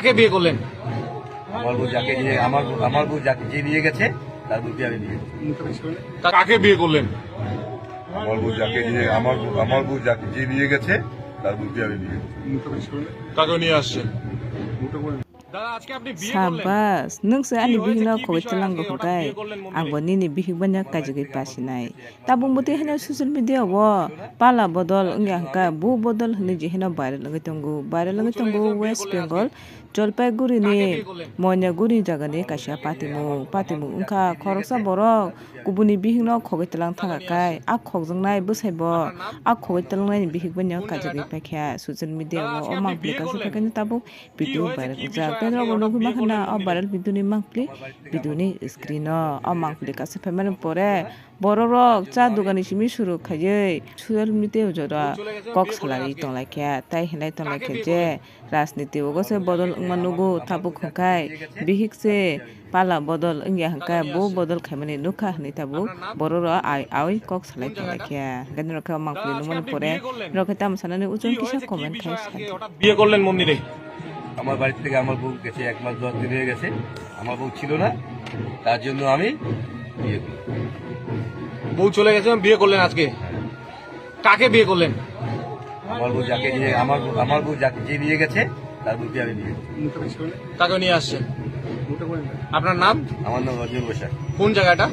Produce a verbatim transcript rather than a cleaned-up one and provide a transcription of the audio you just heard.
কাকে বিয়ে করলেন? আমার বউ যাকে নিয়ে, আমার বউ, আমার বউ যাকে, যে নিয়ে গেছে, তার বউকে আমি বিয়ে করবো। তা-, কাকে বিয়ে করলেন? আমার বউ যাকে নিয়ে, আমার বউ, আমার বউ যাকে, যে নিয়ে গেছে, তার বউকে আমি বিয়ে করবো। কাকে নিয়ে আসছেন? দাদা, আজকে আপনি বিয়ে করলেন? Sabas, nwng se ani bihikno khogwi tlang bo hwnkhe, ang bo nini bihik banya kajagwi pasinai. Tabuk bwtwi hwnwi social media o pala bodol wngya hwnkhe, bu bodol hwnwi je hino viral wngwi tongo, viral wngwi tongo West Bengal, Jalpaiguri ni Moinaguri jagani kaisa patimung, patimung wngkha khoroksa borok kubuni bihikno khogwi tlang thangkha kai, a khokjaknai bwsai bo a khogwi tlangnai ni bihik banya kajagwi paikha social media o. O mangpili kaisa paikha tabuk video viral wngjak. Tei norok bo nugwi mankha na o viral video ni mangpili, video ni screen o. O mangpili kaisa phaimani pore borok rok cha dogan ni simi suru khaiwi social media o jora kok salai tonglaikha. Tai hinlai tonglaikha je rajniti o se bodol wngma nugo tabuk hwnkhe bihik se pala bodol wngya hwnkhe bo bodol khaimani nukha hinwi tabuk borok rok ai awi kok salai tonglaikha. Hwnkhe norok khe o mangpili nukmani pore norok khe tamo sanani uchung kisa comment khai sa di. বিয়ে করলেন মন্দিরে? আমার বাড়ি থেকে আমার বউ গেছে, এক মাস দশ দিন হয়ে গেছে। আমার বউ ছিল না, তার জন্য আমি বিয়ে করি। বউ চলে গেছে, বিয়ে করলেন আজকে? কাকে বিয়ে করলেন? আমার বউ যাকে নিয়ে, আমার বউ, আমার বউ যাকে, যে নিয়ে গেছে, তার বউকে আমি বিয়ে করি। কাকে নিয়ে আসছেন? আপনার নাম? আমার নাম রঞ্জন বৈশাখ। কোন জায়গাটা?